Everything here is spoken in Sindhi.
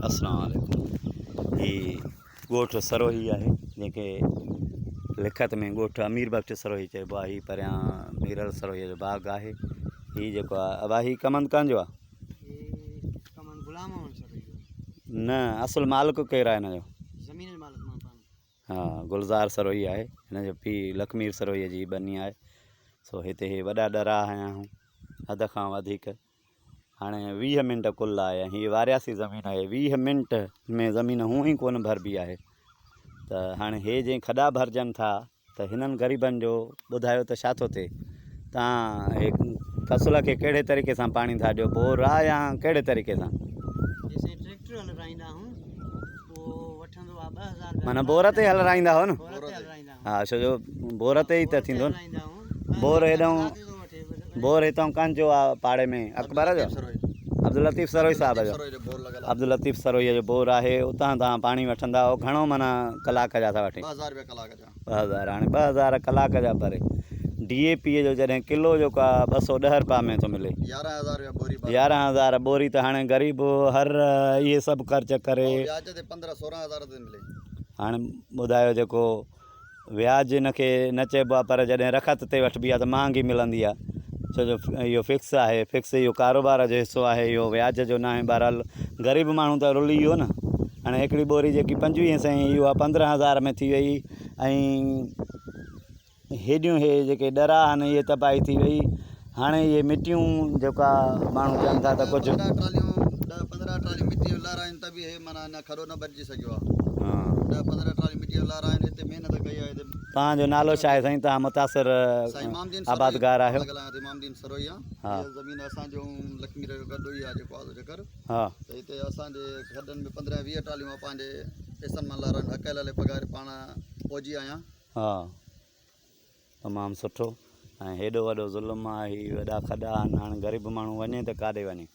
اسلام عليڪم هي ڳوٺ سروهي آهي جنهن کي لکت ۾ ڳوٺ امير بخش سروهي چئبو آهي هي پريان ميرل سروهي جو باغ آهي هي جيڪو آهي ابا هي ڪمند ڪنهن جو آهي نه اصل مالڪ ڪير آهي هن جو زمين جو مالڪ مان پاڻ ها گلزار سروهي آهي هن جو پيء لکمير سروهي جي ٻني آهي سو هتي هي وڏا ڏرا هنيا آهن حد کان وڌيڪ هاڻي 20 منٽ ڪل آهي ۽ هي وارياسي زمين آهي 20 منٽ ۾ زمين هونء ئي ڪونه ڀربي آهي ته هاڻي هي جي کڏا ڀرجن ٿا ته هنن غريبن جو ٻڌايو ته ڇا ٿو ٿئي تان هي فصل کي ڪهڙي طريقي سان پاڻي ٿا ڏيو بور آ يا ڪهڙي طريقي سان جيسين ٽريڪٽر هلرائيندا آهيون پوء وٺندو آ 2000 رپيا معنيٰ بور تي هلرائيندا هو نه بور تي هلرائيندا ها ڇو جو بور تي ئي ته ٿيندو نه بور هيڏانهن بور هتان ڪنهن جو آ پاڙي ۾ اڪبر جو عبداللطيف سروهي صاحب جو عبداللطيف سروهي جو بور آهي اتان تان پاڻي وٺندا هو گهڻو معنيٰ ڪلاڪ جا ٿا وٺي 2000 هاڻي 2000 ڪلاڪ جا ڀري ڊي اي پي جو جڏهن ڪلو جيڪو آ 210 روپيا ۾ ٿو ملي 11000 ٻوري ته هاڻي غريب هر اهي سڀ خرچ ڪري هاڻي ٻڌايو جيڪو وياج ان کي نه چئبو آهي پر جڏهن رکت تي وٺبي آهي ته مهانگي ملندي آهي ڇو جو اهو فڪس آهي فڪس اهو ڪاروبار جو حصو آهي اهو وياج جو ناهي بهرحال غريب ماڻهو ته رلي ويو نه هاڻي هڪڙي ٻوري جيڪي پنجويهه سئين اها پندرهن هزار ۾ ٿي وئي ۽ هيڏيون هي جيڪي ڏرا آهن اهي تباهي ٿي وئي هاڻي اهي مٽيون جيڪا ماڻهو چون ٿا ته ڪجهه پندرهن ٽراليون ڏهه پندرهن ٽراليون مٽي جون لهرايون ته به هي معنيٰ اڃا کڏو نه ڀرجي سگهيو آهي ڏهه پندرهن ٽراليون مٽي جون لهرايون هتي محنت ڪئي آهي هتي توهان جو نالو ڇا آهي سائين توهان متاثر سائين امام دين سروهي آبادگار آهيو ڳالهايان ٿو امام دين سروهي آهي ها هي زمين اسان جو لکمير جو گڏ ئي آهي جيڪو آهي سو جيڪر ها ته هتي اسان جي کڏن ۾ پندرهن 20 ٽراليون مان پنهنجي پئسن مان لهرايون حق حلال پگهار پاڻ فوجي آهيان. ها تمام سٺو ۽ هيڏو وڏو ظلم آ هي وڏا کڏا آهن هاڻي غريب ماڻهو وڃي ته ڪاڏي وڃي.